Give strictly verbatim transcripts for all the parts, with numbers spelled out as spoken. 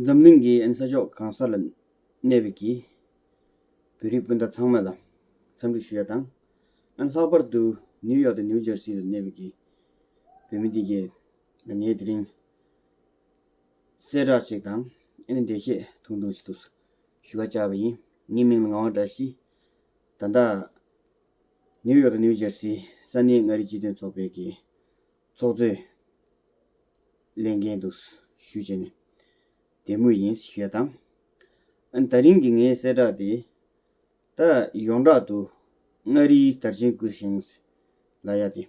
འཛམ་གླིང་གི་ཨན་ས་ཕྱོགས་གང་ས་ལ་གནས་པའི་གི་བོད་རིགས་སྤུན་ཟླ་ཚང་མ་ལ་འཚམས་འདྲི་ཞུ་ཡ་དང་། ཨན་ལྷག་པར་དུ་ནིའུ་ཡོག་དང་ནིའུ་ཇར་སི་ལ་གནས་པའི་གི་བོད་མི་དེ་གས་ལ་ངས་དེ་རིང་གསལ་བསྒྲགས་ཅིག་དང་ཨ་ནི་འགྲེལ་བཤད་ཐུང་ཐུང་ཞིག་ཏུ་ཞུ་བ་བཅར་བ་ཡིན། ངའི་མིང་ལ་ངག་དབང་བཀྲ་ཤིས། ད་ལྟ་ནིའུ་ཡོག་དང་ནིའུ་ཇར་སི་ས་གནས་མངའ་རིས་སྤྱི་མཐུན་ཚོགས་པའི་གི་ཚོགས་གཙོའི་ལས་འགན་དུ་ཞུས་བྱས་ནས་བདེ་མོ་ཡིན་ཞུ་ཡ་དང་། ཨ་ནི་ད་རིང་གི་ངའི་གསལ་བསྒྲགས་དེ་ད་ཡོངས་གྲགས་དུ་མངའ་རིས་དར་ཆེན་སྐུ་བཞེངས་ལབ་ཡ་དེ་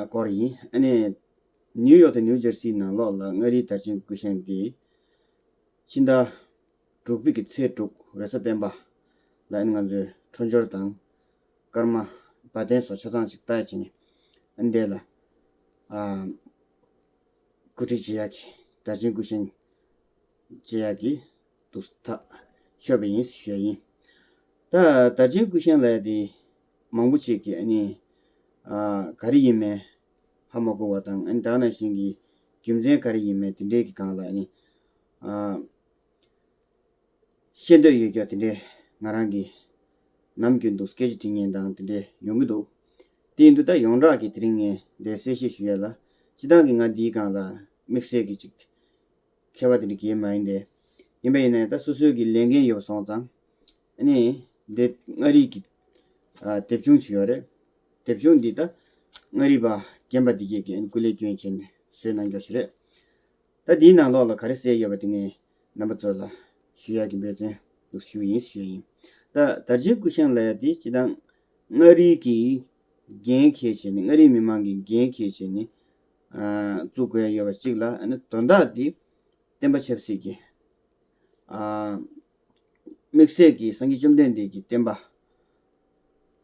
ཨ་སྐོར་ཡིན། ཨ་ནི་ནིའུ་ཡོག་དང་ནིའུ་ཇར་སིའི་ནང་ལོགས་ལ་མངའ་རིས་དར་ཆེན་སྐུ་བཞེངས་དེ་ཕྱི་ཟླ་དྲུག་པའི་གི་ཚེས་དྲུག་རེས་གཟའ་སྤེན་པ་ལ་ཨ་ནི་ང་ཚོས་འཕྲོད་སྦྱོར་དང་སྐར་མ་བ་དན་སོགས་ཆ་ཚང་ཅིག་བཏགས་བྱས་ནས་ཨ་ནི་དེ་ལ་ཨ་གོ་སྒྲིག་བྱེད་ཡག་གི་དར་ཆེན་སྐུ་བཞེངས་བྱེད་ཡག་གི་དུས་ཐག་ཆོད་པ་ཡིན་ཞུ་ཡ་ཡིན། ད་དར་ཆེན་སྐུ་བཞེངས་ལབ་ཡ་དེ་མང་པོ་ཅིག་གིས་ཨ་ནི་ཨ་ག་རེ་ཡིན་མིན་ཧ་མ་གོ་བ་དང་ཨ་ནི་ད་ག་ནང་བཞིན་གྱི་རྒྱུ་མཚན་ག་རེ་ཡིན་མིན་དེ་འདྲའི་གི་སྒང་ལ་ཨ་ནི་ཨ་ཤེས་འདོད་ཡོད་རྒྱུ་དེ་འདྲའི་ང་རང་གི་ནམ་རྒྱུན་དུ་སྐད་ཆ་དྲི་མཁན་དང་དེ་འདྲའི་ཡོང་གི་འདུག་དེ་ཡིན་དུས་ད་ཡོངས་གྲགས་ཀྱི་དེ་རིང་ངས་འདིར་གསལ་བཤད་ཞུ་ཡ་ལ་སྤྱིར་བཏང་གི་ང་འདིའི་སྒང་ལ་དམིགས་བསལ་གྱི་ཅིག་མཁས་པ་དེ་འདྲ་གང་ཡང་མ་ཡིན་ཏེ། ཡིན་པ་ཡིན་ན་ད་སོ་སོའི་གི་ལས་འགན་ཡོད་པ་སོང་ཙང་ཨ་ནི་འདི་མངའ་རིས་ཀྱི་ཨ་དེབ་ཆུང་ཅིག་ཡོད་རེད། དེབ་ཆུང་འདི་ད་མངའ་རིས་པ་རྒན་པ་འདི་གས་ཀྱིས་ཨ་ནི་སྐུ་ལས་བསྐྱོན་བྱས་ནས་བཟོས་གནང་རྒྱུ་ཞིག་རེད། ད་འདིའི་ནང་ལོགས་ལ་ག་རེ་གསལ་ཡོད་པ་དེ་ངས་རྣམ་པ་ཚོ་ལ་ཞུ་ཡག་གི་འབད་བརྩོན་ཞུ་ཡིན་ཞུ་ཡིན། ད་དར་ཆེན་སྐུ་བཞེངས་ལབ་ཡ་དེ་སྤྱིར་བཏང་མངའ་རིས་ཀྱི་འགན་འཁྱེར་བྱས་ནས་མངའ་རིས་མི་མང་གི་འགན་འཁྱེར་བྱས་ནས་ཨ་བཙུགས་དགོས་ཡ་ཡོད་པ་གཅིག་ལ་ཨ་ནི་དོན་དག་དེ་བསྟན་པ་ཆབ་སྲིད་ཀྱི་ཨ་དམིགས་བསལ་གྱི་སངས་རྒྱས་བཅོམ་ལྡན་འདས་ཀྱི་བསྟན་པ་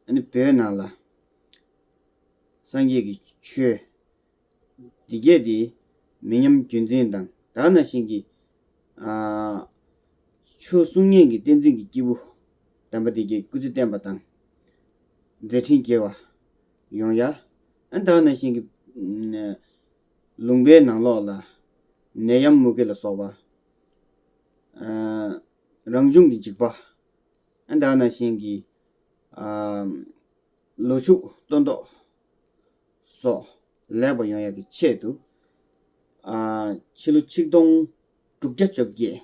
ཨ་ནི་བོད་ནང་ལ་སངས་རྒྱས་ཀྱི་ཆོས་འདི་གས་དེ་མི་ཉམས་རྒྱུན་འཛིན་དང་ད་ག་ནང་བཞིན་གྱི་ཨ་ཆོས་གསུང་མཁན་གྱི་བསྟན་འཛིན་གྱི་སྐྱེས་བུ་དམ་པ་འདི་གས་སྐུ་ཚེ་བརྟན་པ་དང་མཛད་འཕྲིན་རྒྱས་པ་ཡོང་ཡ། ཨ་ད་ག་ནང་བཞིན་གྱི་ལུང་པའི་ནང་ལོགས་ལ་ནད་ཡམས་མུ་གེ་ལ་སོགས་པ་ཨ་རང་བྱུང་གི་འཇིགས་པ་ཨ་ད་ག་ནང་བཞིན་གྱི་ཨ་ལོ་ཕྱུགས་སྟོན་ཐོག་སོགས་ལེགས་པ་ཡོང་ཡག་གི་ཆེད་དུ། ཨ་ཕྱི་ལོ་ཆིག་སྟོང་དྲུག་བརྒྱ་བཅོ་བརྒྱད་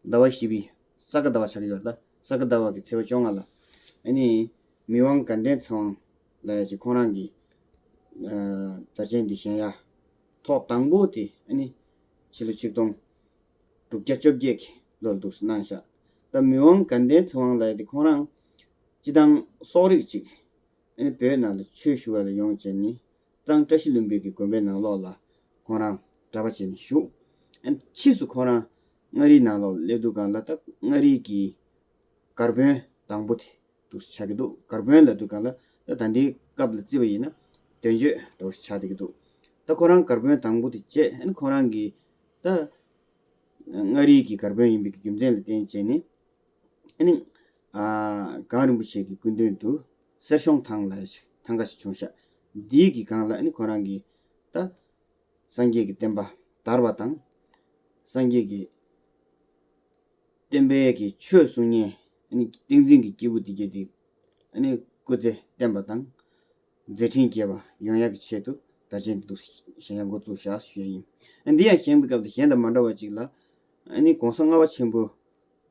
ཟླ་བ་བཞི་པའི་ས་ག་ཟླ་བ་ཆགས་ཀྱི་ཡོད་ལ་ས་ག་ཟླ་བ་གི་ཚེས་པ་བཅོ་ལྔ་ལ་ཨ་ནི་མི་དབང་དགའ་ལྡན་ཚེ་དབང་ལ་ཡ་ཅིག་ཁོང་རང་གི་ཨ་དར་ཆེན་འདི་བཞེངས་ཡ་ཐོག་དང་པོ་དེ་ཨ་ནི་ཕྱི་ལོ་ཆིག་སྟོང་དྲུག་བརྒྱ་བཅོ་བརྒྱད་ཀྱི་ལོ་ལ་འདུག་སེ་གནང་ཤག་ད་མི་དབང་དགའ་ལྡན་ཚེ་དབང་ལ་ཡ་དེ་ཁོང་རང་སྤྱི་བཏང་སོག་རིགས་ཅིག་ཨ་ནི་བོད་ནང་ལ་ཆོས་ཞུ་བ་ལ་ཡོང་བྱས་ནས་གཙང་བཀྲ་ཤིས་ལྷུན་པོའི་གི་དགོན་པའི་ནང་ལོགས་ལ་ཁོང་རང་གྲྭ་པ་བྱས་ནས་བཞུགས། ཨ་ནི་ཕྱིས་སུ་ཁོང་རང་མངའ་རིས་ནང་ལོགས་ལ་སླེབས་དུས་སྒང་ལ་ད་མངའ་རིས་ཀྱི་སྒར་དཔོན་དང་པོ་དེ་འདུག་སེ་ཆགས་ཀྱི་འདུག་སྒར་དཔོན་ལབ་དུས་སྒང་ལ་ད་ད་ལྟའི་སྐབས་ལ་བརྩིས་པ་ཡིན་ན་དོན་གཅོད་འདྲ་བོ་ཞིག་ཆགས་བསྡད་ཀྱི་འདུག་ད་ཁོ་རང་སྒར་དཔོན་དང་པོ་དེ་བྱས་ཨ་ནི་ཁོ་རང་གིས་ད་མངའ་རིས་ཀྱི་སྒར་དཔོན་ཡིན་པའི་རྒྱུ་མཚན་ལ་བརྟེན་བྱས་ནས། ཨ་ནི་ཨ་གངས་རིན་པོ་ཆེ་གི་སྐུ་མདུན་དུ་གསེར་གཞོང་ཐང་ལ་ཞིག་ཐང་ག་ཞིག་བྱུང་ཤག་འདིའི་གི་སྒང་ལ་ཨ་ནི་ཁོ་རང་གིས་ད་སངས་རྒྱས་ཀྱི་བསྟན་པ་དར་བ་དང་། སངས་རྒྱས་ཀྱི་བསྟན་པའི་གི་ཆོས་གསུང་མཁན་ཨ་ནི་བསྟན་འཛིན་གྱི་སྐྱེས་བུ་འདི་གས་དེ་ཨ་ནི་སྐུ་ཚེ་བརྟན་པ་དང་། མཛད་འཕྲིན་རྒྱས་པ་ཡོང་ཡག་གི་ཆེད་དུ་དར་ཆེན་འདི་འདུག་བཞེངས་ཡག་འགོ་བཙུགས་བཞག་ཞུ་ཡ་ཡིན། ཨ་འདི་ཡང་བཞེངས་པའི་སྐབས་དེ་གཞན་དང་མ་འདྲ་བ་ཅིག་ལ་ཨ་ནི་གོང་ས་ལྔ་པ་ཆེན་པོ་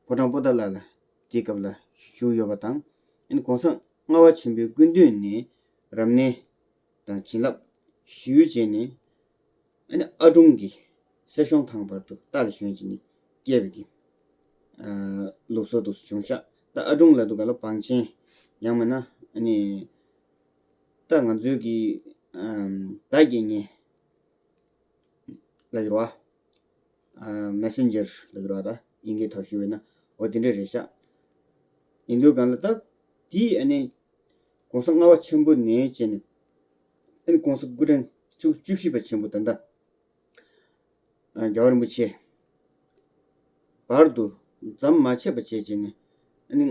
ཕོ་བྲང་པོ་ཏཱ་ལ་ལ་དེའི་སྐབས་ལ་བཞུགས་ཡོད་པ་དང་། ཨ་ནི་གོང་ས་ལྔ་པ་ཆེན་པོའི་སྐུ་མདུན་ནས་རབ་གནས་དང་བྱིན་རླབས་ཞུས་བྱས་ནས། ཨ་ནི་ཨ་སྒྲུང་གི་གསེར་གཞོང་ཐང་བར་དུ་རྟ་ལ་ཞོན་བྱས་ནས་སྐྱེལ་བའི་གི་ཨ་ལུགས་སྲོལ་དུ་བྱུང་ཤག་ད་ཨ་སྒྲུང་ལབ་དུས་སྒང་ལ་བང་ཆེན་ཡང་མིན་ན་ཨ་ནི་ད་ང་ཚོའི་གི་ཨམ་བརྡ་སྐྱེལ་མཁན་ལབ་ཀྱི་རེད་བ། ཨ་མེ་སེན་ཇར་ལབ་ཀྱི་རེད་བ། ད་དབྱིན་སྐད་ཐོག་ཞུས་པ་ཡིན་ན་འོ་དེ་འདྲ་རེད་ཤག་ཡིན་དུས་སྒང་ལ་ད་དེ་ཨ་ནི་གོང་ས་ལྔ་པ་ཆེན་པོ་ནས་བྱས་ནས་ཨ་ནི་གོང་ས་སྐུ་ཕྲེང་བཅུ་བཅུ་བཞི་པ་ཆེན་པོ་ད་ལྟ་ཨ་རྒྱལ་བ་རིན་པོ་ཆེ་བར་དུ་ཟམ་མ་ཆད་པ་བྱས་བྱས་ནས་ཨ་ནི་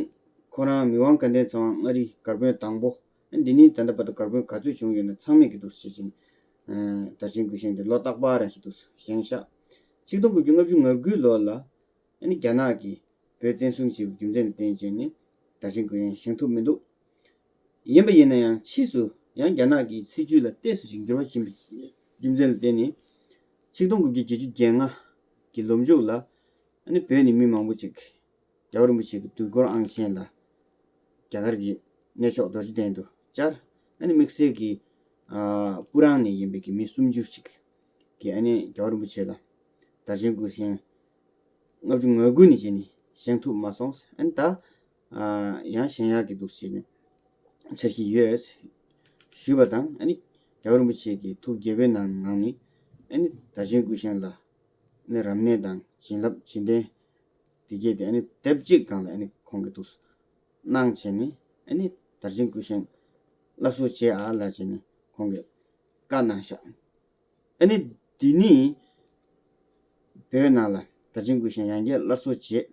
ཁོ་རང་མི་དབང་དགའ་ལྡན་ཚེ་དབང་མངའ་རིས་སྒར་དཔོན་དང་པོ། ཨ་འདི་ནས་ད་ལྟ་བར་དུ་སྒར་དཔོན་ག་ཚོད་བྱུང་ཡོད་ན་ཚང་མས་ཀྱི་འདུག་སེ་བྱས་བྱས་ནས་ཨ་དར་ཆེན་སྐུ་བཞེངས་དེ་ལོ་རྟག་པར་རང་ཞིག་འདུག་སེ་བཞེངས་ཤག་ཆིག་སྟོང་དགུ་བརྒྱ་ལྔ་བཅུ་ང་དགུའི་ལོ་ལ་ཨ་ནི་རྒྱ་ནག་གིས་བོད་བཙན་བཟུང་བྱས་པའི་རྒྱུ་མཚན་ལ་བརྟེན་བྱས་ནས་དར་ཆེན་ཀུན་ཡང་བཞེངས་ཐུབ་མི་འདུག་ཡིན་པ་ཡིན་ན་ཡང་ཕྱིས་སུ་ཡང་རྒྱ་ནག་གི་སྲིད་ཇུས་ལ་ཏོག་ཙམ་ཞིག་འགྱུར་བ་ཕྱིན་པའི་རྒྱུ་མཚན་ལ་བརྟེན་ནས་ཆིག་སྟོང་དགུ་བརྒྱ་བརྒྱད་ཅུ་གྱ་ལྔ་གི་ལོ་མཇུག་ལ་ཨ་ནི་བོད་ནས་མི་མང་པོ་ཅིག་རྒྱལ་བ་རིན་པོ་ཆེ་གི་དུས་འཁོར་ཨང་ཆེན་ལ་རྒྱ་གར་གྱི་གནས་མཆོག་རྡོ་རྗེ་གདན་དུ་བཅར། ཨ་ནི་དམིགས་བསལ་གྱི་ཨ་སྤུ་རང་ནས་ཡིན་པའི་གི་མི་སུམ་ཅུ་ཅིག་གིས་ཨ་ནི་རྒྱལ་བ་རིན་པོ་ཆེ་ལ་དར་ཆེན་སྐུ་བཞེངས་ལྔ་བཅུ་ང་དགུ་ནས་བྱས་ནས་བཞེངས་ཐུབ་མ་སོང་། ཨ་ནི་ད་ཨ་ཡང་བཞེངས་ཡག་གི་འདུག་ཟེར་ནས་འཆར་གཞི་ཡོད་ཞུས་པ་དང་། ཨ་ནི་རྒྱལ་བ་རིན་པོ་ཆེ་གི་ཐུགས་དགྱེས་པའི་ནང་ནང་ནས་ཨ་ནི་དར་ཆེན་སྐུ་བཞེངས་ལ་ཨ་ནི་རབ་གནས་དང་བྱིན་རླབས་བྱིན་རྟེན་དེ་གས་དེ་ཨ་ནི་དེབ་གཅིག་སྒང་ལ་ཨ་ནི་ཁོང་གིས་འདུག་གནང་བྱས་ནས་ཨ་ནི་དར་ཆེན་སྐུ་བཞེངས་སླར་གསོ་བྱེད་ཨ་ལ་བྱས་ནས་ཁོང་གིས་བཀའ་གནང་ཤག་ཨ་ནི་འདི་ནི་བོད་ནང་ལ་དར་ཆེན་སྐུ་བཞེངས་ཡང་བསྐྱར་སླར་གསོ་བྱེད་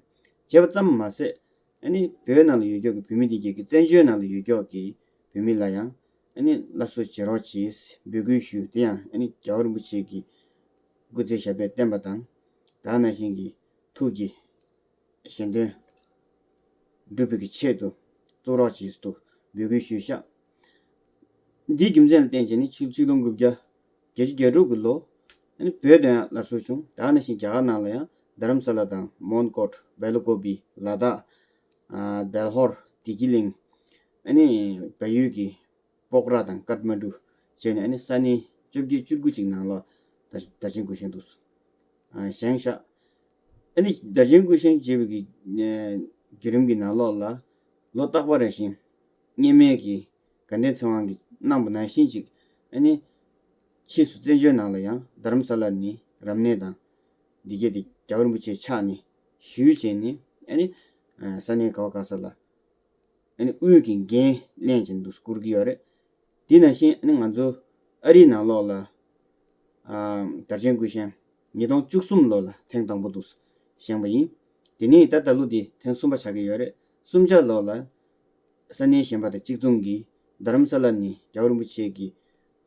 བྱས་པ་ཙམ་མ་ཟད། ཨ་ནི་བོད་ནང་ལ་ཡོད་ཀྱོག་གི་བོད་མི་དེ་གས་ཀྱི་བཙན་བྱོལ་ནང་ལ་ཡོད་ཀྱོག་གི་བོད་མི་ལ་ཡང་ཨ་ནི་སླར་གསོ་བྱེད་རོགས་གྱིས་འབོད་སྐུལ་ཞུས། དེ་ཡང་ཨ་ནི་རྒྱལ་བ་རིན་པོ་ཆེ་གི་སྐུ་ཚེ་ཞབས་པད་བརྟན་པ་དང་། ད་ག་ནང་བཞིན་གྱི་ཐུགས་ཀྱི་བཞེད་དོན་འགྲུབ་པའི་གི་ཆེད་དུ་གཙུག་རོགས་གྱིས་དུ་འབོད་སྐུལ་ཞུས་ཤག་འདིའི་རྒྱུ་མཚན་ལ་བརྟེན་བྱས་ནས་ཆིག་ཆིག་སྟོང་དགུ་བརྒྱ་བརྒྱད་ཅུ་གྱ་དྲུག་གི་ལོ་ཨ་ནི་བོད་དུ་ཡང་སླར་གསོ་བྱུང་། ད་ག་ནང་བཞིན་རྒྱ་གར་ནང་ལ་ཡང་རྡ་རམ་ས་ལ་དང་མོན་གྷོ། སྦེལ་ཀོབ་བི། ལ་དྭགས། ཨ་སྦེལ་ཧོར། བདེ་སྐྱིད་གླིང་། ཨ་ནི་བལ་ཡུལ་གྱི་སྤོག་ར་དང་ཀཏ་མན་ཌུ་བཅས་ནས་ཨ་ནི་ས་གནས་བཅོ་བརྒྱད་བཅུ་དགུ་ཅིག་ནང་ལོགས་དར་དར་ཆེན་སྐུ་བཞེངས་འདུག་ཨ་བཞེངས་ཤག་ཨ་ནི་དར་ཆེན་སྐུ་བཞེངས་བྱས་པའི་གི་ཨ་བརྒྱུད་རིམ་གྱི་ནང་ལོགས་ལ་ལོ་རྟག་པ་རེ་བཞིན་སྔོན་མའི་གི་དགའ་ལྡན་ཚེ་དབང་གིས་གནང་པ་ནང་བཞིན་ཅིག་ཨ་ནི་ཕྱིས་སུ་བཙན་བྱོལ་ནང་ལ་ཡང་རྡ་རམ་ས་ལ་ནས་རབ་གནས་དང་འདི་གས་དེ་རྒྱལ་བ་རིན་པོ་ཆེའི་ཕྱག་ནས་ཞུས་བྱས་ནས་ཨ་ནི་ཨ་ས་གནས་ག་བ་ག་ས་ལ་ཨ་ནི་དབུས་ཀྱི་འགན་ལེན་བྱས་འདུག་བསྐུར་གྱི་ཡོད་རེད། དེ་ནང་བཞིན་ཨ་ནི་ང་ཚོ་ཨ་རིའི་ནང་ལོགས་ལ་ཨ་དར་ཆེན་སྐུ་བཞེངས་ཉིས་སྟོང་བཅུ་གསུམ་ལོ་ལ་ཐེངས་དང་པོ་དུ་བཞེངས་པ་ཡིན། དེ་ནས་ད་ད་ལོ་འདི་ཐེངས་གསུམ་པ་ཆགས་ཀྱི་ཡོད་རེད། གསུམ་ཆ་ལོ་ལ་ས་གནས་གཞན་པ་དང་གཅིག་མཚུངས་ཀྱིས་རྡ་རམ་ས་ལ་ནས་རྒྱལ་བ་རིན་པོ་ཆེ་གི་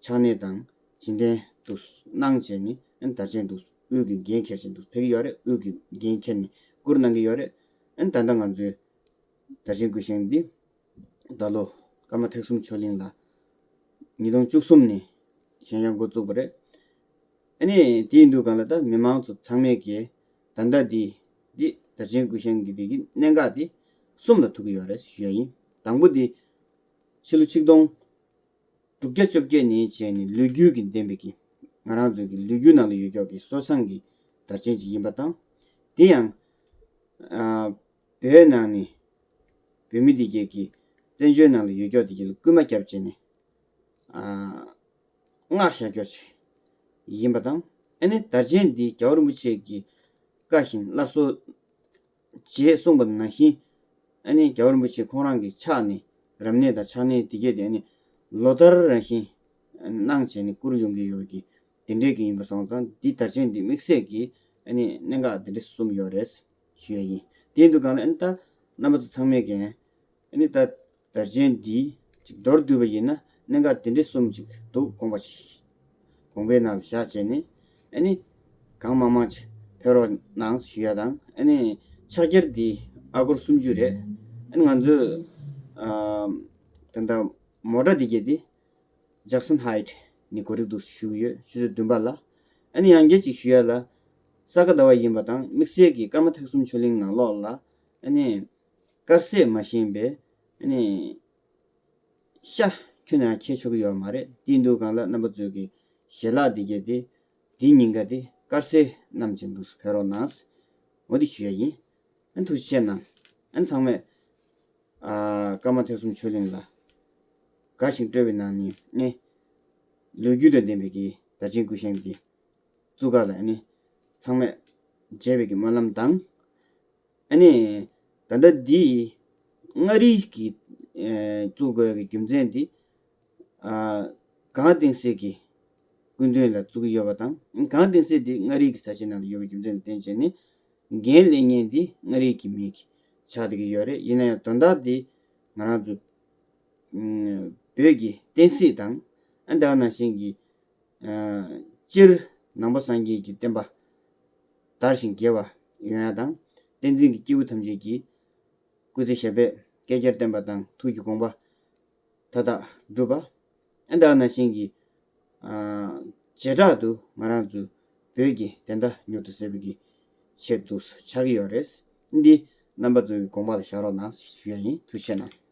ཕྱག་ནས་དང་བྱིན་རྟེན་དུ་གནང་བྱས་ནས་ཨ་ནི་དར་ཆེན་དུ་དབུས་ཀྱི་འགན་འཁྱེར་བྱས་འདུག་ཕེབས་ཀྱི་ཡོད་རེད། དབུས་ཀྱི་འགན་འཁྱེར་ནས་བསྐུར་གནང་གི་ཡོད་རེད། ཨ་ནི་ད་ལྟ་ང་ཚོའི་དར་ཆེན་སྐུ་བཞེངས་འདི་ད་ལོ་ཀརྨ་ཐེག་གསུམ་ཆོས་གླིང་ལ་ཉིས་སྟོང་བཅུ་གསུམ་ནས་བཞེངས་ཡག་འགོ་བཙུགས་པ་རེད། ཨ་ནི་དེ་ཡིན་དུས་སྒང་ལ་ད་མི་མང་ཚོ་ཚང་མས་ཀྱིས་ད་ལྟ་འདི་འདི་དར་ཆེན་སྐུ་བཞེངས་ཀྱི་འདི་གི་གནད་འགག་འདི་གསུམ་ལ་ཐུག་གི་ཡོད་རེད་ཞུ་ཡ་ཡིན། དང་པོ་འདི་ཕྱི་ལོ་ཆིག་སྟོང་དྲུག་བརྒྱ་བཅོ་བརྒྱད་ནས་བྱས་ནས་ལོ་རྒྱུས་ཀྱི་ལྡན་པའི་གི་ང་རང་ཚོའི་གི་ལོ་རྒྱུས་ནང་ལ་ཡོད་ཀྱོག་གི་སོ་སངས་ཀྱི་དར་ཆེན་ཅིག་ཡིན་པ་དང་། དེ་ཡང་ཨ་བོད་ནང་ནས་བོད་མི་དེ་གས་ཀྱི་བཙན་བྱོལ་ནང་ལ་ཡོད་ཀྱོག་དེ་གས་ལ་སྐུལ་མ་བརྒྱབ་བྱས་ནས་ཨ་མངགས་བཞག་ཀྱོག་ཅིག་ཡིན་པ་དང་། ཨ་ནི་དར་ཆེན་འདི་རྒྱལ་བ་རིན་པོ་ཆེ་གི་བཀའ་བཞིན་སླར་གསོ་བྱས་གསུངས་པ་ནང་བཞིན། ཨ་ནི་རྒྱལ་བ་རིན་པོ་ཆེ་ཁོང་རང་གི་ཕྱག་ནས་རབ་གནས་དང་ཕྱག་གནས་དེ་གས་དེ་ཨ་ནི་ལོ་ལྟར་རང་བཞིན་གནང་བྱས་ནས་བསྐུར་ཡོང་གི་ཡོད་པའི་གི་དེ་འདྲའི་གི་ཡིན་པ་སོང་ཙང་། འདི་དར་ཆེན་འདི་དམིགས་བསལ་གྱི་ཨ་ནི་གནད་འགག་དེ་འདྲ་གསུམ་ཡོད་རེད་ཞུ་ཡ་ཡིན། དེ་ཡིན་དུས་སྒང་ལ་ཨ་ནི་ད་རྣམ་པ་ཚོ་ཚང་མས་ཀྱང་ཨ་ནི་ད་དར་ཆེན་འདི་ཅིག་མདོར་བསྡུས་པ་ཡིན་ན་གནད་འགག་དེ་འདྲ་གསུམ་ཅིག་འདུག་དགོངས་པ་ཅིག་དགོངས་པའི་ནང་ལ་བཞག་བྱས་ནས་ཨ་ནི་གང་མང་མང་ཅིག་ཕེབས་རོགས་གནང་ཞུ་ཡ་དང་། ཨ་ནི་ཕྱག་འཁྱེར་འདི་ཨ་སྒོར་སུམ་ཅུ་རེད། ཨ་ནི་ང་ཚོས་ཨ་ད་ལྟ་མོ་ཊ་འདི་གས་འདི་ཇེག་སན་ཧའིཊ་ནས་གོ་སྒྲིག་འདུག་ཞུ་གི་ཡོད། ཆུ་ཚོད་བདུན་པ་ལ། ཨ་ནི་ཡང་བསྐྱར་ཅིག་ཞུ་ཡ་ལ། ས་ག་ཟླ་བ་ཡིན་པ་དང་དམིགས་བསལ་གྱི་ཀརྨ་ཐེག་གསུམ་ཆོས་གླིང་ནང་ལོགས་ལ་ཨ་ནི་དཀར་ཟས་མ་བཞེས་པའི་ཨ་ནི་ཤ་ཁྱོན་ནས་ཡང་འཁྱེར་ཆོག་གི་ཡོད་མ་རེད། དེ་ཡིན་དུས་སྒང་ལ་རྣམ་པ་ཚོས་ཀྱི་ཞལ་ལག་འདི་གས་དེ་འདི་ཉིན་ཀ་དེ་དཀར་ཟས་བསྣམས་བྱས་འདུག་ཕེབས་རོགས་གནང་། འོ་འདི་ཞུ་ཡ་ཡིན། ཨ་ནི་ཐུགས་རྗེ་ཆེ་གནང་། ཨ་ནི་ཚང་མས་ཨ་ཀརྨ་ཐེག་གསུམ་ཆོས་གླིང་ལ་དགའ་ཞིང་སྤྲོ་བའི་ནང་ནས་ཨ་ནི་ལོ་རྒྱུས་དང་ལྡན་པའི་གི་དར་ཆེན་སྐུ་བཞེངས་ཀྱི་བཙུགས་ཀ་ལ་ཨ་ནི་ཚང་མས་མཇལ་བའི་གི་སྨོན་ལམ་དང་། ཨ་ནི་ད་ལྟ་འདི་མངའ་རིས་ཀྱི་ཨ་བཙུགས་དགོས་ཀྱི་རྒྱུ་མཚན་འདི་ཨ་གངས་ལྡན་སྲས་ཀྱི་སྐུ་མདུན་ལ་བཙུགས་ཀྱི་ཡོད་པ་དང་། གངས་ལྡན་སྲས་འདི་མངའ་རིས་ཀྱི་ས་ཆའི་ནང་ལ་ཡོད་པའི་རྒྱུ་མཚན་ལ་བརྟེན་བྱས་ནས་འགན་ལེན་མཁན་འདི་མངའ་རིས་ཀྱི་མི་ཆགས་བསྡད་ཀྱི་ཡོད་རེད། ཡིན་ན་ཡང་དོན་དག་འདི་ང་རང་ཚོ་ཨ་བོད་ཀྱི་བསྟན་སྲིད་དང་། ཨ་ད་ག་ནང་བཞིན་གྱི་ཨ་སྤྱིར་ནང་པ་སངས་རྒྱས་ཀྱི་བསྟན་པ་ དར་ཞིང་རྒྱས་པ་ཡོང་ཡ་དང་། བསྟན་འཛིན་གྱི་སྐྱེས་བུ་ཐམས་ཅད་ཀྱིས་སྐུ་ཚེ་ཞབས་པད་བསྐལ་བརྒྱར་བརྟན་པ་དང་ཐུགས་ཀྱི་དགོངས་པ་མཐའ་དག་འགྲུབ་པ། ཨ་ད་ནང་བཞིན་གྱི་ཨ་བྱེ་བྲག་ཏུ་ང་རང་ཚོ་བོད་ཀྱི་བདེན་མཐའ་མྱུར་དུ་གསལ་བའི་གི་ཆེད་དུ་ཆགས་ཀྱི་ཡོད་རེད། འདི་རྣམ་པ་ཚོའི་དགོངས་པ་ལ་བཞག་རོགས་གནང་ཞུ་ཡ་ཡིན། ཐུགས་རྗེ་གནང་།